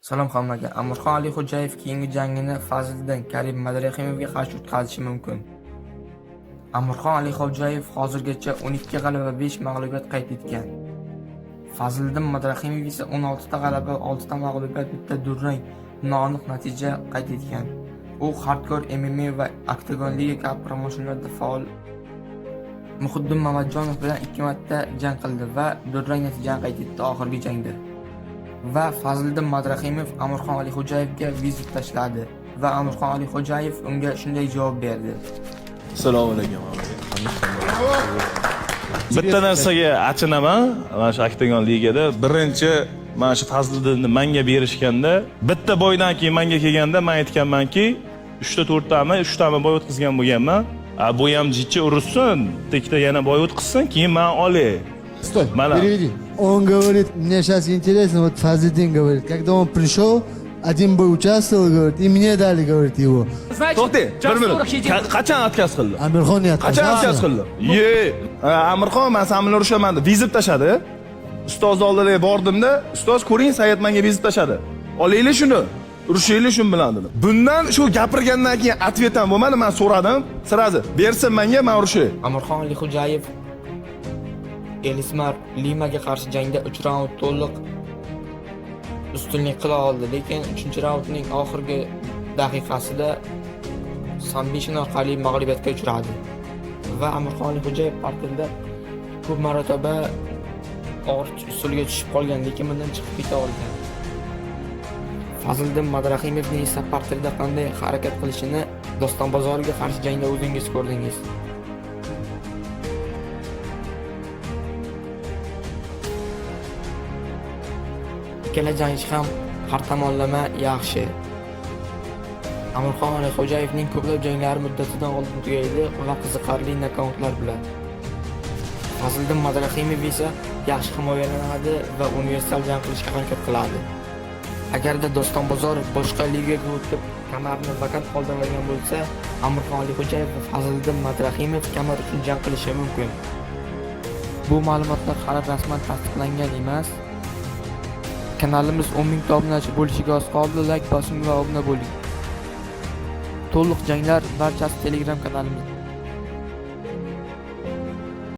Salom hammaga. Amirxon Alixo'jayev keyingi jangini Fazliddin Karim Madrahimovga qarshi o'tkazishi mumkin. Amirxon Alixo'jayev hozirgacha 12 g'alaba, 5 mag'lubiyat qayd etgan. Fazliddin Madrahimov esa 16 ta g'alaba, 6 ta mag'lubiyat, bitta durang noaniq natija qayd etgan. U Hardcore MMA va Octagon Liga kabi promotionlarda faol. Muhiddin Mamadjonov bilan 2 marta jang qildi va durang natijani qayd etdi oxirgi jangda. Va Fazliddin Madrahimov Amirxon Alixo'jayevga вызов tashladi va Amirxon Alixo'jayev unga shunday javob berdi. Assalomu alaykum. Bitta narsaga achinaman, mana shu Oktagon ligada birinchi mana shu Fazliddinni manga berishganda, bitta бой dan keyin manga kelganda men aytganmanki, 3 ta 4 tami, 3 tami бой o'tkazgan bo'lganman. A bu ham jichi urishsin, ikkita yana бой o'tkazsin, keyin man olay. Стой, Mana. Переведи. Он говорит, мне сейчас интересно, вот Фазлидин говорит, когда он пришел, один бой участвовал, говорит, и мне дали, говорит, его. Значит, To'xtang, bir minut. Jasur Хидин. Qachon отказ qildi? Амирхон не Qachon отказался. отказ qildi? Ye, Amirxon, man san bilan urushaman deb вызов tashladi. Ustoz oldiga bordimda, ustoz ko'ring, Sayat menga вызов tashladi. Olaylik shuni. Urushaylik shun bilan dedim. Bundan shu gapirgandan keyin ответ ham bo'lmadi, men so'radim. Сразу bersin menga, men urushay. Amirxon Alixo'jayev Elismar Limaga qarshi jangda 3 raund to'liq ustunlik qila oldi, lekin 3-raundning oxirgi daqiqasida submission orqali mag'lubiyatga uchradi. Va Amirxon Alixo'jayev parterda ko'p marotaba og'ir usulga tushib qolgan, lekin bundan chiqib keta olgan. Fazliddin Madrahimovning esa parterda qanday harakat qilishini Doston Bozorovga qarshi jangda o'zingiz ko'rdingiz. Ikkala jangchi ham har tomonlama yaxshi. Amirxon Alixo'jayevning ko'plab janglari muddatidan oldin tugaydi va qiziqarli nokautlar bilan. Fazliddin Madrahimov esa yaxshi himoyalanadi va universal jang qilishga harakat qiladi. Agarda Doston Bozorov boshqa ligaga o'tib kamarni vakant qoldirgan bo'lsa, Amirxon Alixo'jayev va Fazliddin Madrahimov kamar uchun jang qilishi mumkin. Bu ma'lumotlar hali rasman tasdiqlangan emas. Kanalimiz 10 mingta obunachi bo'lishiga oz qoldi. Layk bosing va obuna bo'ling. To'liq janglar barchasi Telegram kanalimizda.